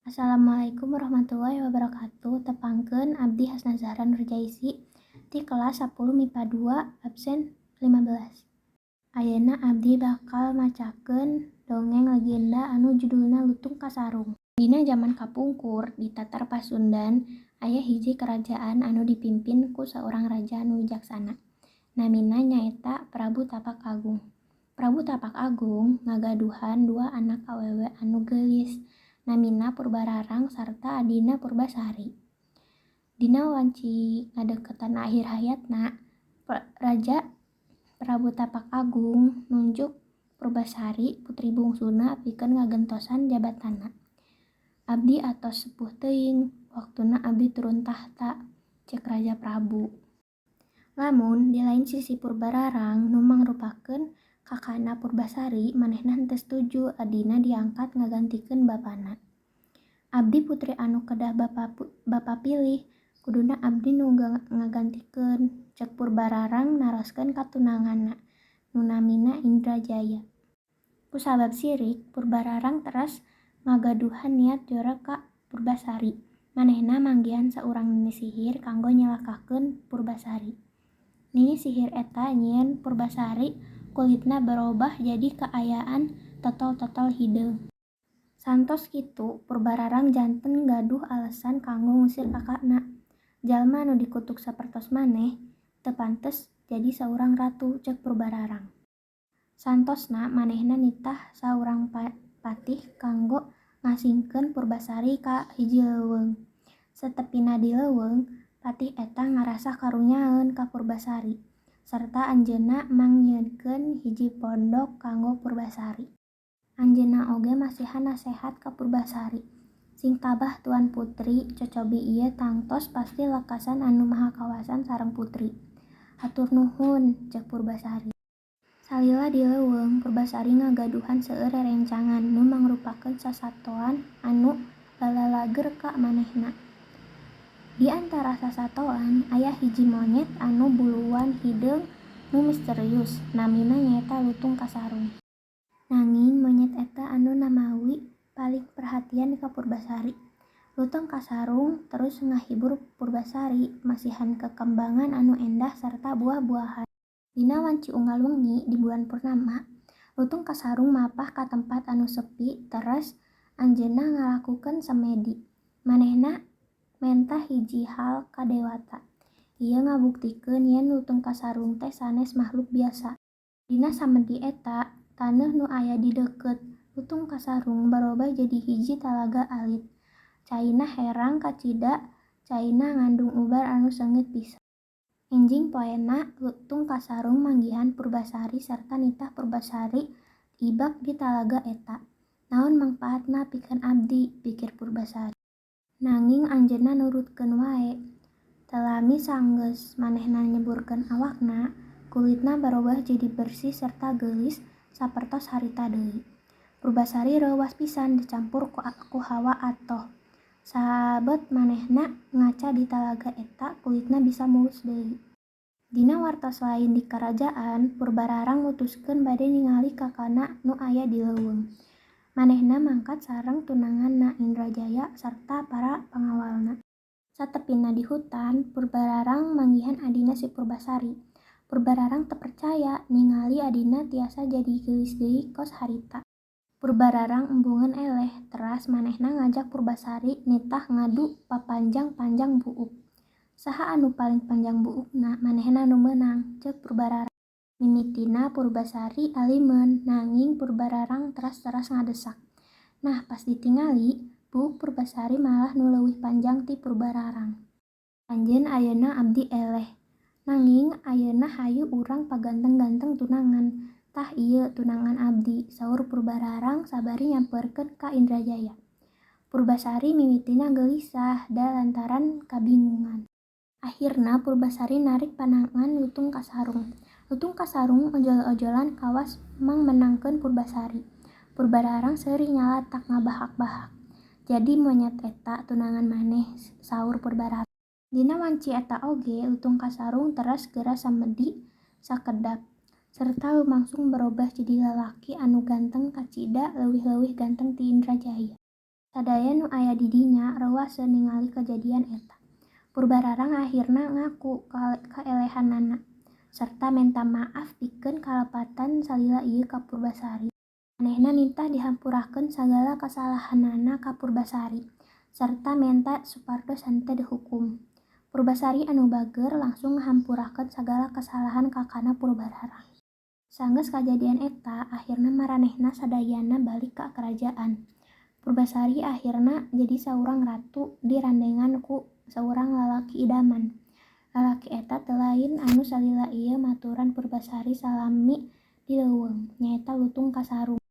Assalamualaikum warahmatullahi wabarakatuh. Tepangkeun, abdi Hasna Zahra Nurjaisi ti kelas 10 MIPA 2 absen 15. Ayeuna abdi bakal macakeun dongeng legenda anu judulna Lutung Kasarung. Dina jaman kapungkur di Tatar Pasundan aya hiji kerajaan anu dipimpin ku saurang raja anu wijaksana. Namina nyaeta Prabu Tapak Agung. Prabu Tapak Agung ngagaduhan dua anak awewe anu geulis, namina Purbararang sarta adina Purbasari. Dina wanci ngadeukeutan akhir hayatna, Raja Prabu Tapak Agung nunjuk Purbasari, putri bungsuna, pikeun ngagentosan jabatanna. "Abdi atos sepuh teuing, waktuna abdi turun tahta," cek Raja Prabu. Lamun di lain sisi Purbararang nu mangrupakeun kakana Purbasari, manehna henteu setuju adina diangkat ngagantikeun bapana. "Abdi putri anu kedah bapa pilih, kuduna abdi nu ngagantikeun," cek Purbararang naroskeun ka tunanganna nu namina Indrajaya. Kusabab sirik, Purbararang teras ngagaduhan niat jora ka Purbasari. Manehna manggihan saurang nini sihir kanggo nyelakakeun Purbasari. Nini sihir eta nyieun Purbasari kulitna barobah jadi kaayaan totol-totol hideung. Saentos kitu, Purbararang janten gaduh alesan kanggo ngusir kakana. "Jalma nu dikutuk sapertos maneh teu pantes jadi saurang ratu," cek Purbararang. Saentosna manehna nitah saurang patih kanggo ngasingkeun Purbasari ka hiji leuweung. Satepina di leuweung, patih eta ngarasa karunyaeun ka Purbasari sarta anjeunna mangnyieunkeun hiji pondok kanggo Purbasari. Anjeunna oge masihan nasehat ka Purbasari. "Sing tabah, Tuan Putri, cocobi ieu tangtos pasti lekasan Anu Maha Kawasa sareng Putri." "Hatur nuhun," cek Purbasari. Salila di leuweung, Purbasari ngagaduhan seueur rerencangan nu mangrupakeun sasatoan anu balalager ka manehna. Di antara sasatoan aya hiji monyet anu buluan hideung nu misterius, namina nyaeta Lutung Kasarung. Nanging monyet eta anu namawi paling perhatian ka Purbasari. Lutung Kasarung terus ngahibur Purbasari masihan kekembangan anu endah sarta buah-buahan. Dina wanci unggal wengi di bulan purnama, Lutung Kasarung mapah ka tempat anu sepi teras anjeunna ngalakukeun semedi. Manehna menta hiji hal ka dewata. Ieu ngabuktikeun yen Lutung Kasarung teh sanes mahluk biasa. Dina samedi eta, taneuh nu aya di deukeut Lutung Kasarung barobah jadi hiji talaga alit. Caina herang kacida caina ngandung ubar anu seungit pisan. Enjing poena Lutung Kasarung manggihan Purbasari sarta nitah Purbasari ibak di talaga eta. "Naon mangpaatna pikeun abdi," pikir Purbasari. Nanging anjeunna nurutkeun wae. Teu lami sanggeus manehna nyeburkeun awakna, kulitna barobah jadi bersih sarta geulis sapertos harita deui. Purbasari reuwas pisan dicampur ku hawa atoh. Sabet manehna ngaca di talaga eta, kulitna bisa mulus deui. Dina wartos lain di karajaan, Purbararang mutuskeun bade ningali kakana nu aya di leuweung. Manehna mangkat sareng tunanganna Indrajaya sarta para pangawalna. Satepina di hutan, Purbararang manggihan adina si Purbasari. Purbararang teu percaya ningali adina tiasa jadi geulis deui kos harita. Purbararang embungeun eleh, teras manehna ngajak Purbasari nitah ngadu papanjang-panjang buuk. "Saha anu paling panjang buukna, manehna nu meunang," ceuk Purbararang. Mimitina Purbasari alimeun, nanging Purbararang teras-teras ngadesak. Nah, pas ditingali, buuk Purbasari malah nu leuwih panjang ti Purbararang. "Anjeun ayeuna abdi eleh. Nanging ayeuna hayu urang paganteng-ganteng tunangan. Tah ieu tunangan abdi," saur Purbararang sabari nyamperkeun ka Indrajaya. Purbasari mimitina gelisah da lantaran kabingungan. Ahirna Purbasari narik panangan Lutung Kasarung. Lutung Kasarung ojol-ojolan kawas mangmenangkeun Purbasari. Purbararang seuri nyalatak ngabahak-bahak. "Jadi monyet eta tunangan maneh," saur Purbararang. Dina wanci eta oge Lutung Kasarung teras geura samedi sakedap serta lumangsung barobah jadi lalaki anu ganteng kacida leuwih-leuwih ganteng ti Indrajaya. Sadaya nu aya di dinya reuwaseun ningali kajadian eta. Purbararang ahirna ngaku kaelehanana sarta menta maaf pikeun kalepatan salila ieu ka Purbasari. Manehna nitah dihampurakeun sagala kasalahanana ka Purbasari sarta menta supados henteu dihukum. Purbasari anu bageur langsung ngahampurakeun sagala kasalahan kakana Purbararang. Sanggeus kajadian eta ahirna maranehna sadayana balik ka karajaan. Purbasari ahirna jadi saurang ratu dirandengan ku saurang lalaki idaman. Lalaki eta teu lain anu salila ieu maturan Purbasari salami di leuweung, nyaeta Lutung Kasarung.